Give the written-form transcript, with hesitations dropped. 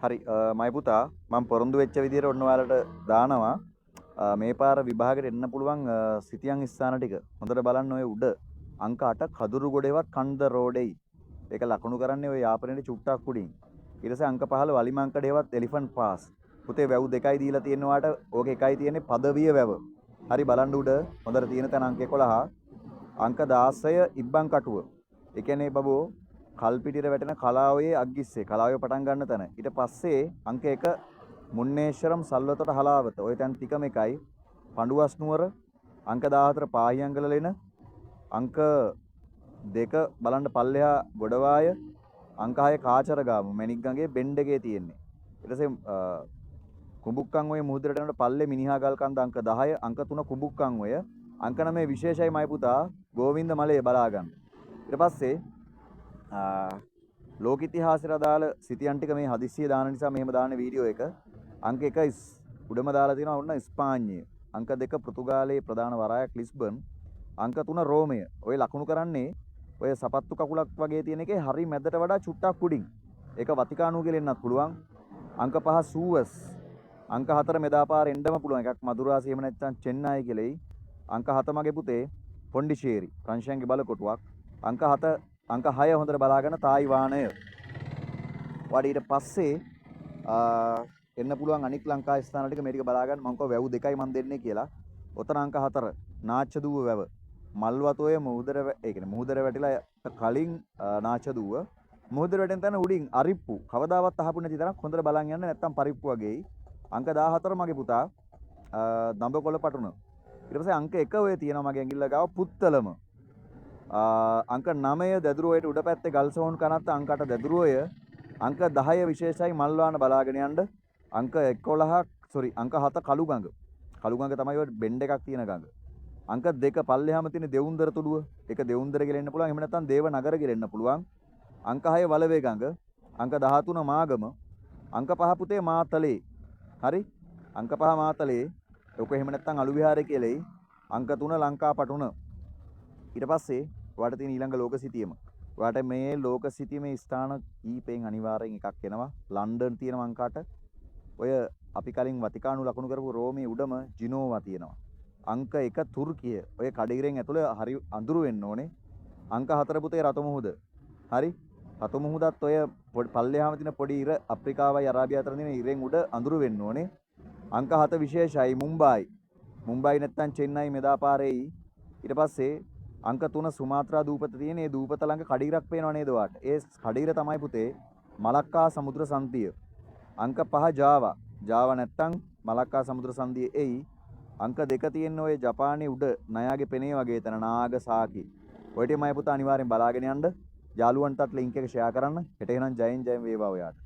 හරි මයි පුතා මම පොරොන්දු වෙච්ච විදියට ඔන්න ඔයාලට දානවා. මේ පාර විභාගෙට එන්න පුළුවන් සිතියන් ස්ථාන ටික. හොඳට බලන්න ඔය උඩ අංක 8 කදුරුගොඩේවත් කන්ද රෝඩෙයි. ඒක ලකුණු කරන්නේ ඔය යාපනයේ චුට්ටක් උඩින්. ඊට පස්සේ අංක 15 වලිමංකඩේවත් එලිෆන්ට් පාස්. පුතේ වැව් දෙකයි දීලා තියෙනවාට ඕක එකයි තියෙන්නේ පදවිය වැව. හරි බලන්න උඩ හොඳට තියෙන තැන අංක 11. අංක 16 ඉබ්බන් කටුව. ඒ කියන්නේ බබෝ කල්පිටියට වැටෙන කලාවයේ අග්ගිස්සේ කලාවේ පටන් ගන්න තැන. ඊට පස්සේ අංක 1 මුන්නේශ්වරම් සල්වතොට හලාවත. ඔය තැන් ටිකම එකයි. පඬුවස් නුවර අංක 14 පාහියන්ගල ලෙන අංක 2 බලන්න පල්ලෙහා ගොඩවාය අංක 6 කාචරගාම මැණික් ගඟේ බෙන්ඩ් එකේ තියෙන්නේ. ඊට පස්සේ කුඹුක්කන් ඔය මුහුදට යනකොට පල්ලේ මිනිහා ගල් කන්ද අංක 10 අංක 3 කුඹුක්කන් ඔය අංක 9 විශේෂයි මයි පුතා ගෝවින්ද මලේ බලා ගන්න. ඊට පස්සේ ලෝක ඉතිහාසයට අදාළ සිතියන් ටික මේ හදිස්සියේ දාන නිසා මෙහෙම දාන වීඩියෝ එක. අංක 1 උඩම දාලා තියෙනවා ඔන්න ස්පාඤ්ඤය. අංක 2 පෘතුගාලයේ ප්‍රධාන වරායක් ලිස්බන්. අංක 3 රෝමය. ඔය ලකුණු කරන්නේ ඔය සපත්තු කකුලක් වගේ තියෙන එකේ හරි මැදට වඩා චුට්ටක් උඩින්. ඒක වතිකානුව කියලා එන්නත් පුළුවන්. අංක 5 සූවස්. අංක 4 මෙදාපාර එන්නම පුළුවන්. එකක් මදුරාසි එහෙම නැත්නම් චෙන්නයි කියලා එයි. අංක 7 මගේ පුතේ පොන්ඩිචේරි ප්‍රංශයන්ගේ බලකොටුවක්. අංක 7 අංක 6 හොඳට බලාගන්න තායිවානය. ඔයාලට ඊට පස්සේ එන්න පුළුවන් අනික් ලංකා ස්ථාන ටික මේ ටික බලාගන්න. මං කිව්වා වැව් දෙකයි මං දෙන්නේ කියලා. ඔතන අංක 4 නාච්චදුව වැව. මල්වතුවේ මුහුදට ඒ කියන්නේ මුහුදට වැටිලා කලින් නාච්චදුව. මුහුදට වැටෙන තැන උඩින් අරිප්පු. කවදාවත් අහපු නැති තරම් හොඳට බලන් යන්න නැත්තම් පරිප්පු වගේයි. අංක 14 මගේ පුතා දඹකොළ පටුන. ඊට පස්සේ අංක 1 ඔය තියෙනවා මගේ ඇඟිල්ල ගාව පුත්තලම. අංක 9 දැදුරු ඔයට උඩ පැත්තේ ගල්සෝන් කනත්ත අංක 8 දැදුරු ඔය. අංක 10 විශේෂයි මල්වාන බලාගෙන යන්න. අංක 11 සෝරි අංක 7 කළු ගඟ. කළු ගඟ තමයි ඔය බෙන්ඩ් එකක් තියෙන ගඟ. අංක 2 පල්ලෙහාම තියෙන දෙවුන්දර තුඩුව. ඒක දෙවුන්දර කියලා එන්න පුළුවන්. එහෙම නැත්නම් දේව නගර කියලා එන්න පුළුවන්. අංක 6 වලවේ ගඟ. අංක 13 මාගම. අංක 5 පුතේ මාතලේ. හරි? අංක 5 මාතලේ. ඔක එහෙම නැත්නම් අලු විහාරය කියලා එයි. අංක 3 ලංකා පටුන. ඊට පස්සේ ඔයාලට තියෙන ඊළඟ ලෝක සිතියම. ඔයාලට මේ ලෝක සිතියමේ ස්ථාන කීපයෙන් අනිවාර්යෙන් එකක් එනවා. ලන්ඩන් තියෙනවා අංක 8. ඔය අපි කලින් වතිකානු ලකුණු කරපු රෝමේ උඩම ජිනෝවා තියෙනවා. අංක 1 තුර්කිය. ඔය කඩිරෙන් ඇතුළේ හරි අඳුරු වෙන්න ඕනේ. අංක 4 පුතේ රතු මුහුද. හරි? රතු මුහුදත් ඔය පල්ලෙහාම තියෙන පොඩි ඉර අප්‍රිකාවයි අරාබිය අතර තියෙන ඉරෙන් උඩ අඳුරු වෙන්න ඕනේ. අංක 7 විශේෂයි මුම්බායි. මුම්බායි නැත්තම් චෙන්නයි මෙදා පාරේයි. ඊට පස්සේ අංක 3 සුමාත්‍රා දූපත තියෙන ඒ දූපත ළඟ කඩිරක් පේනව නේද ඔයාට? ඒ කඩිර තමයි පුතේ මලක්කා සමුද්‍ර සන්ධිය. අංක 5 ජාවා. ජාවා නැත්තම් මලක්කා සමුද්‍ර සන්ධිය එයි. අංක 2 තියෙන ඔය ජපානයේ උඩ නයාගේ පෙනේ වගේ තැන නාගසාකි. ඔය ටික මම පුතා අනිවාර්යෙන් බලාගෙන යන්න. යාළුවන්ටත් ලින්ක් එක ෂෙයා කරන්න. හෙට එහෙනම් ජයෙන් ජයෙන් වේවා ඔයාට.